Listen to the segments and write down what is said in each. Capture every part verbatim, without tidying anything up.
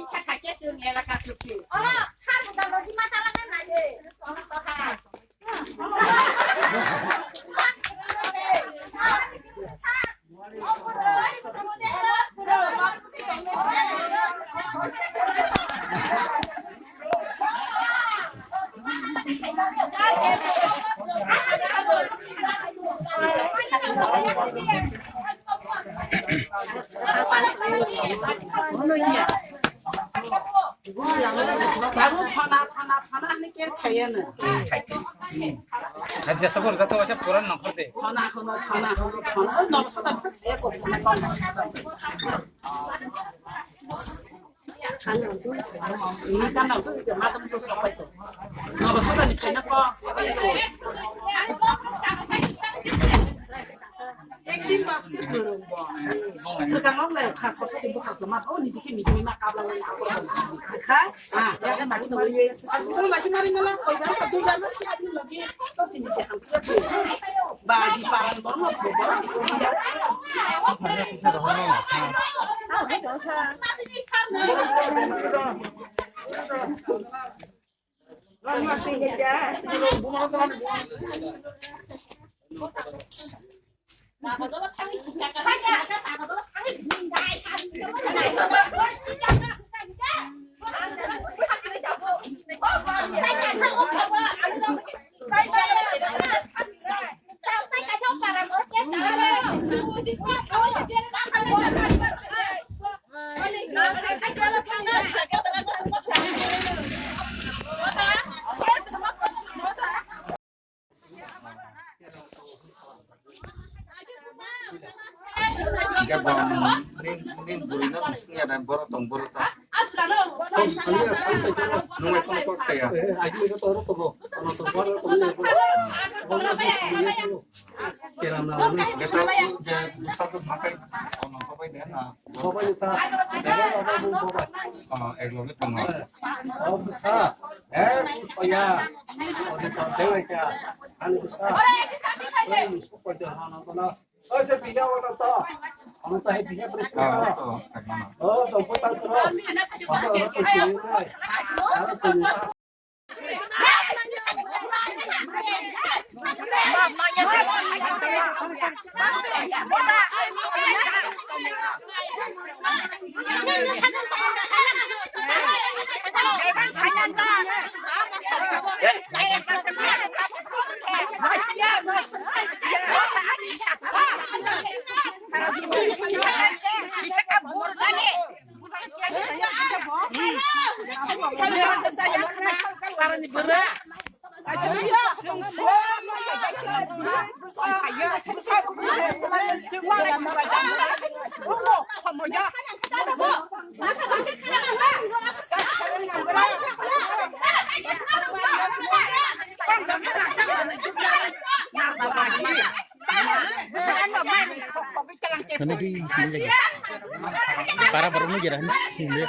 Oi, sakha ke tu nela ka tu ki. Oh, khar buda logi mata lana na ye. Oh, to ha. Babu phana, phana, phana hwnwi case khaiyano. Jesa bor jato waisa puran nongkhor de. Phana hono, phana hono, phana. Nobo sota phai ko, phana ko. Ini kan nang tu masa musuh sopai ko. Nobo sota ni phai na ko. Ekdin basket borok bo. Swkang nok lai kha sor sor bo kha ma. O ni dikhe mi ma kabla lai. Kha? Ah, ya kan mas no ye. Aku tu lagi mari mala koi ga tu ga mas ki admi lagi. To sini je ham. Ba di paran bor mas bo. Hingke bo nin, nin bwrwi no singya na borok tong borok sa. Nung bai kono kok saya. Hingke to je bwsa to makai kono kobai de na. Bobai ta. Bobai, bobai, bobai. Ah, ek loge tongo. Oh, bwsa. Eh, tu soya. Oh, tu tante lai kya? Ani bwsa. Eh, musu ko jo hana to na. Oh, se biya wala to. Ano to hai biya presma. Ah, to, ek mana. Oh, to ko ta to. Asa ora ko sini na. Asa to. Para borok nugwi rw hwnwi sindi.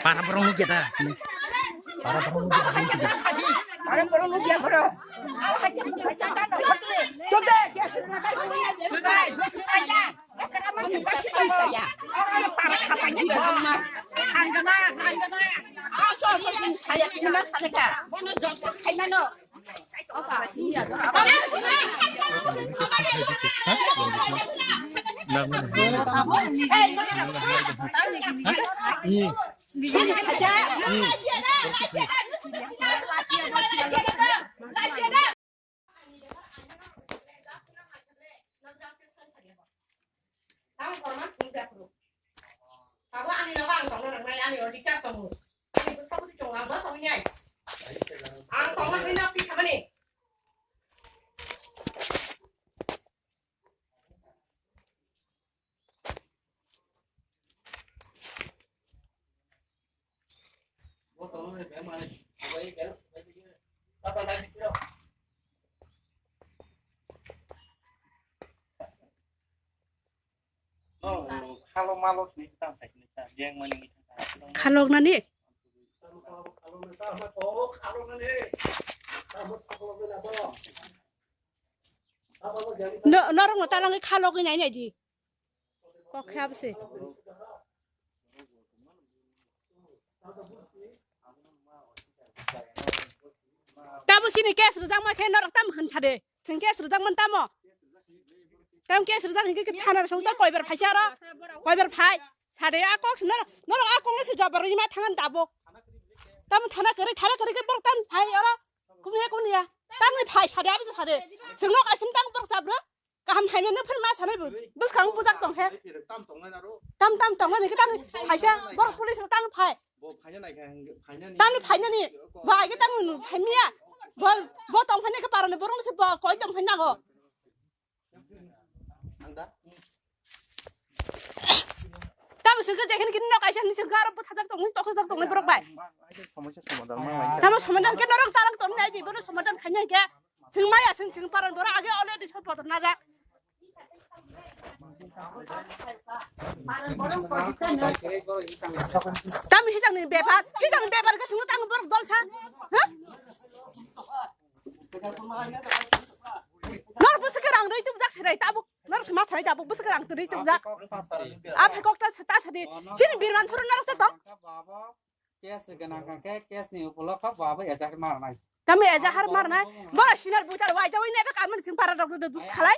Para borok nugwi da. Para borok nugwi da. Para borok nugwi borok. Abo ani nogo ang tongna nangnai, ani odhikar tongo. Ani bwsa bwtwi tongo, ang ma tongwi nai. Ang tongna hwnwi nok twi samani. Khalok nani? No, norok no talangwi khalogwi nai nai di. Kok khe abo se. Tamo sini case rwjakma khe norok tamo hwn sa de. Chwng case rwjakmani tamo. Tamo case rwjak hinkhe thana song ta koibar phaisa oro. Koibar phai. Sa de a kok sino. Norok a kok no se jobar rwima thangan tabuk. Tamo thana kwrwi, thana kwrwi khe borok tamo phai oro. Kumya kumya. Tamo phai sa de abo se sa de. Chwng nok asim tamo borok jabra. Kaham hai mano phir ma sanai bo. Bwskang bujak tong khe. Tam tam tong nai khe tam phaisa borok police rok tang phai. Tam ni phainani. Bo ai khe tam nu thai miya. Bo, bo tong phai nai khe parani borok se bo koi tong phai nango. Tam sing khe jekhini kini nok aisa ni sing khe aro bo thajak tong ni toksa tong ni borok bai. Tamo somadan khe norok talang tong nai di, bono somadan khai nai khe. Chwng maya, chwng, chwng paran borok age already soi podor najak. Tamo hijak ni bepar, hijak ni bepar ke sunu tang borok dol sa. Ha? Nor bwswk rang rwi tubjak serai tabuk, nor ma serai tabuk bwswk rang rwi tubjak. Aphe kok ta ta sadi, sini birman phuru norok ta tong. Case gana ka ke case ni upolokho bo abo ejahar marnai. Tamo ejahar marnai? Bo sinar bujar wai jawi ne ka kamani sing para rok dus khalai.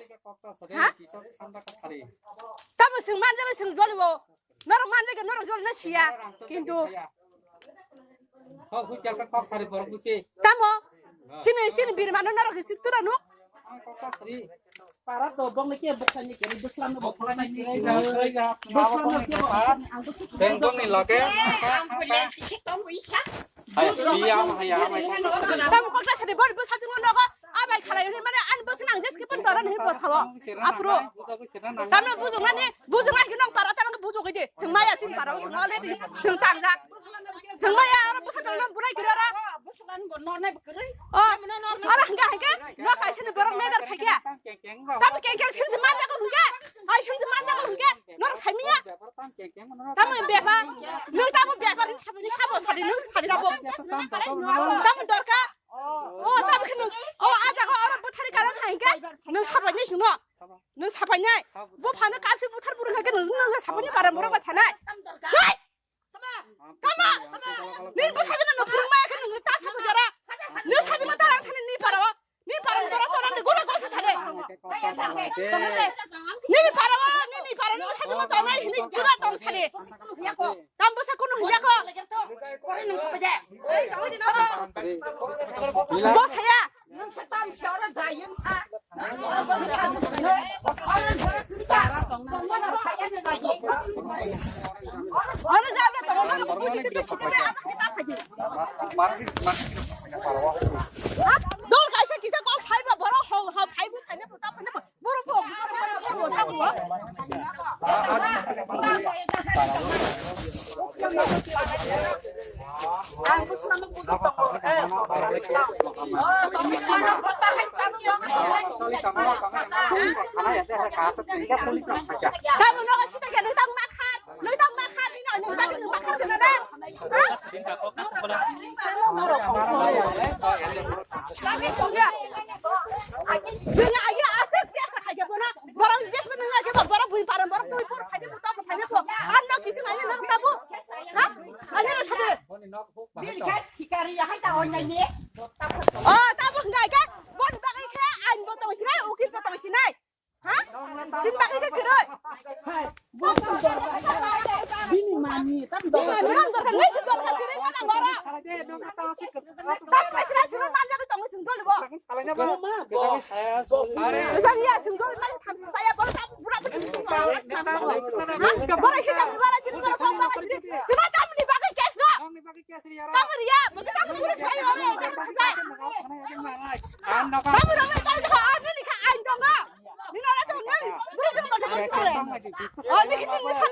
Ha? Tamo sing manjalo sing jolbo. Norok manjake norok jolna siya. Kintu kok husi ka kok sari borok busi. Tamo sini sini birmano norok sik turanu. Para to bong ke bukani ke bwslam no bukani. Bwslam no ke bukani. Beng bong ni loke. Hai, iya, hai, iya, hai. Tam kok ta sadi bor bwsa jingno nogo. Abai khalai hwnwi mane ani bwsa nang jeske pon toran hwnwi bwsawo. Aphuru. Tamno bujung nani, bujung nai gwnang para tarang bujung gidi. Sing maya sing para sing already. Sing tangjak. Sing maya aro bwsa tarang bunai gidi aro. Oh, aro hingga hingga. No kaisa ni borok medar phaikya. Tam keng keng sing manja ko hingga. Ai sing manja ko hingga. Norok saimiya. Tamo bepar. Nwng tamo bepar ni sabo sadi nwng sadi rabo. Tamo dorkar. Oh, tamo khe nwng. Oh, a jaga oro bwthari karon hai khe. Nwng sabai nai sino. Nwng sabai nai. Bo phano kapsi bwthar buru khe nwng nwng sabai ni param borok ba thanai. Hai! Tamo! Nini bwsajwkno nwng phwrwngmaya khe nwng ta sa bujara. Nwng sajwkno ta lang thani ni parao. Ni parao ni borok tonani gura gosi thani. Nini parao, nini parao, nini sajwkno tonai hini jura tong sani. Tam bwsa kunu hiyakho. Bo saya. Dol kaisa kisa kok saiba borok hau hau phaibu phaibu ta phaibu borok bo. Borok jesbo nang ake borok bui paran borok tui por phaidi buta phaidi ko. An no kisi nang nang tabu. Ha? Ani no sade. Bil khe sikari ya hai ta online ni. Oh, tabu ngai ke. Bon bagai khe ain bo tong sinai, ukil bo tong sinai. Ha? Sin bagai khe kiroi. Bini mani, tam dor. Bini mani, tam dor. Ngai si dor kha kiroi mana bara. Tam ngai si ngai si manja ko tong sing dol bo. Salai na ba? Kwchangni saya. Kwchangni ya, sing dol, nang tham saya, bor, bura, bura. Borai khe tamni, borai khe tamni, borai khe tamni, borai khe tamni. Sima tamni bagwi case no? Tamni bagwi case riya ro. Tamni riya, bo tamni bagwi sai ore. Tamni bagwi case riya, ani ni kha ain tongo. Ni nara tongo. Buru tongo, tongo sore. O, ni kini ni kha.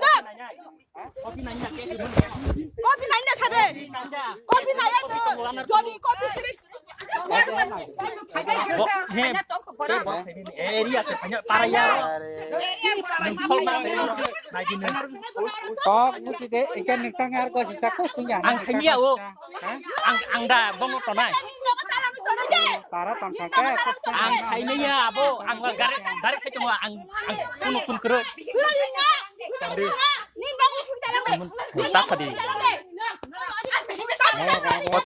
Kopi nai na sade. Kopi nai ya. Jodi kopi kiri. Bo, he, he, bo, area se, para ya. Nai di. Kok musi de, ikan nengtang ar ko sisa ko singa. Ang sanya o. Ang, ang da, bong tonai. Para tam sangka. Ang sanya ya, abo, ang gare, gare sai tong ang, ang kuno kun kro. Tadi. Tasadi.